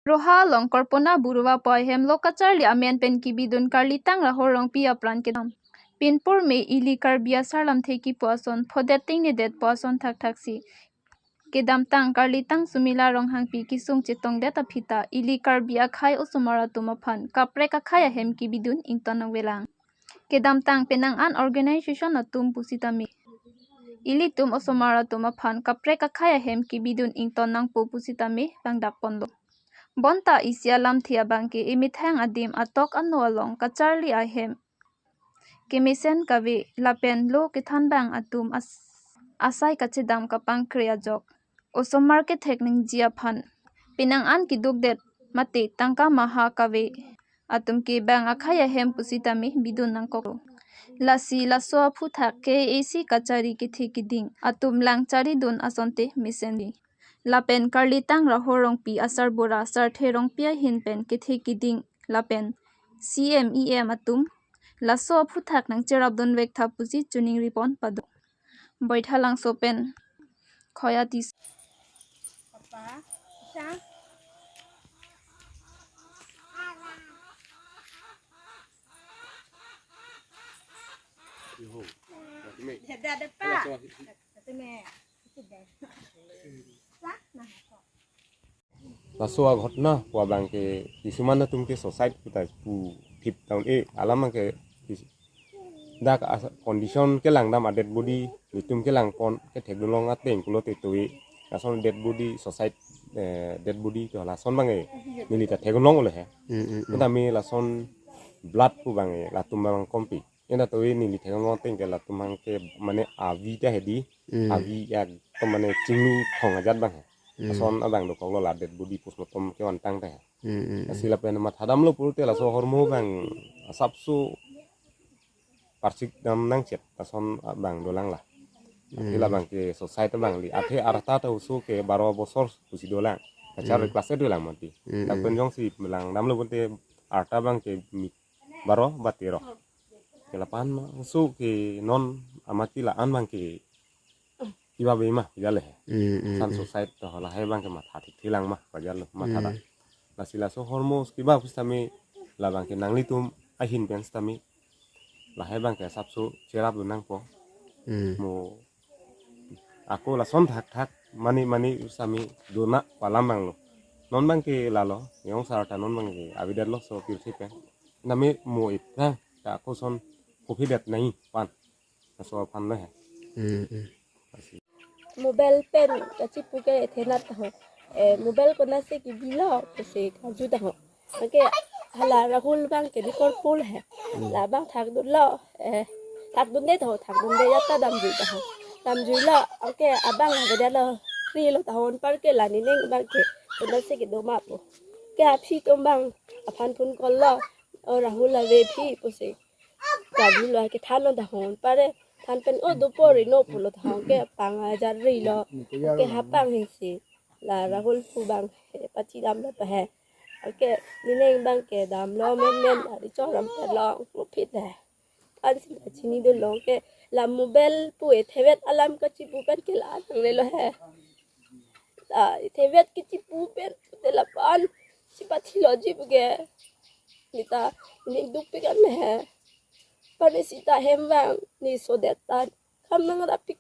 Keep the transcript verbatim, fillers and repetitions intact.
Roha along Korpona Burwa pu ahem lo kacharli amen pen kebidun karlitang Rahul Rongpi apran kedam. Pinpur me ili Karbi asar lamthe kipu ason phodet tengnedetpo ason thakthaksi kedamtang karlitang Sumila Ronghangpi kesung chetongdet aphi ta ili Karbi akhei osomar atum aphan kaprek akhei ahem kebidun ington nangvelang. Kedamtang penang an organization atum pusitame ilitum osomar atum aphan kaprek akhei ahem kebidun ington nangpo pusitame vangdakponlo. Bonta isi alamthe abangke emethang adim atok ano along kacharli ahem kemesen kave lapen lo kethanbang atum as asai kachedam kapangkre ajok osomar kethek ningje aphan penang an kedukdet mate tangka maha kave atum ke bang akhei ahem pusitame bidun nangkoklo. Lasi laso aphuthak K A A C kachari kethe keding atum lang charidun asonte mesenji. Lapen karlitang Rahul Rongpi asarbura Sarthe Rongpi ahin pen kethe keding lapen C M E M atum laso aphuthak nangcherapdun vektha pusi chuning ripon pado. Baithalangso pen Khoya Tisso. Papa, Isha. Dada, dada, Pa. Laso aghotona pu abangke kisuman atum ke suicide puta pu thip down e alam ke kis- dak as condition kelangdam a dead body netum kelangpon kethekdunlong ateng pulote toi lason dead body suicide, eh, dead body to lason abang e neli ta thekdunlong ole he. Hmm, hmm, hmm. Kami lason blood pu abang e latum abang kompi. Ena toi neli thekdunlong ateng ke latum abang ke mane avi ta hedi. Hmm. Avi ya to mane chinglu thong ajat abang he. Hmm. Lason abang dokoklo la dead body postmortem kevantang ta he. Hmm, hmm, hmm. Lasi lapen mathadamlo pulote laso ahormu abang asapso parsikdam nangchet lason abang dolang la. Hmm. Ila abangke suicide abang li. Athe arta ta oso ke baro bosor pusi dolang. Kachar, hmm, class eight dolang mati. Hmm, hmm. Lapen jongsi melangdamlo pulote arta abangke mi baro ba tero. Ke lapu-an ma oso ke non amati la-an abangke kiba be ma pajal le. Hmm, hmm, san, hmm, suicide to lahai abangke matha thikthelang ma pajal lo, matha ta. Hmm. Lasi laso ahormu kiba pusitame la abangke nanglitum ahin pen sitame lahai abangke asapso cherapdun nangpo. Hmm. Mo ako lason thakthak mane mane pusitame dona pu alam abang lo. Non abangke lalo, jongsi arta non abangke avedetlo so pirthe pen. Name mo iphrang ta ako son kophidet nai pan. Laso aphan lo he. Hmm, hmm. Mobile pen kachipu ke thenat ho. Eh, mobile konatsi kebilo pusi karju ta ho. Anke hala Rahul abangke di korpul he. Hmm. La abang thakdunlo. Eh, thakdunde ho, thakdunde ya ta damjui ta ho. Damjuilo. Anke abang la kedalo. Rilo ta ho anparke la nening abangke konatsi kedo ma pu. Ke aphi atum abang aphan phone call lo. O Rahul ave phi pusi. Kami lo ke than lo ta ho anpar e, than pen o dopo rino pulo ta ho ke pang ajar rilo. Ke hapang he si la Rahul pu abang he pachidamlo pa he. Ke nening abangke damlo menmen ari choram ta long profit he. Ansi ta chinidunlong ke la mobile pu e thevet alam kachipu pen ke la nanglelo he. La thevet kachipu pen te lapu-an si pathilo ji pu ke. Neta ning dukpik an he. Pani sita hem abang ne sodet ta kam nangrapik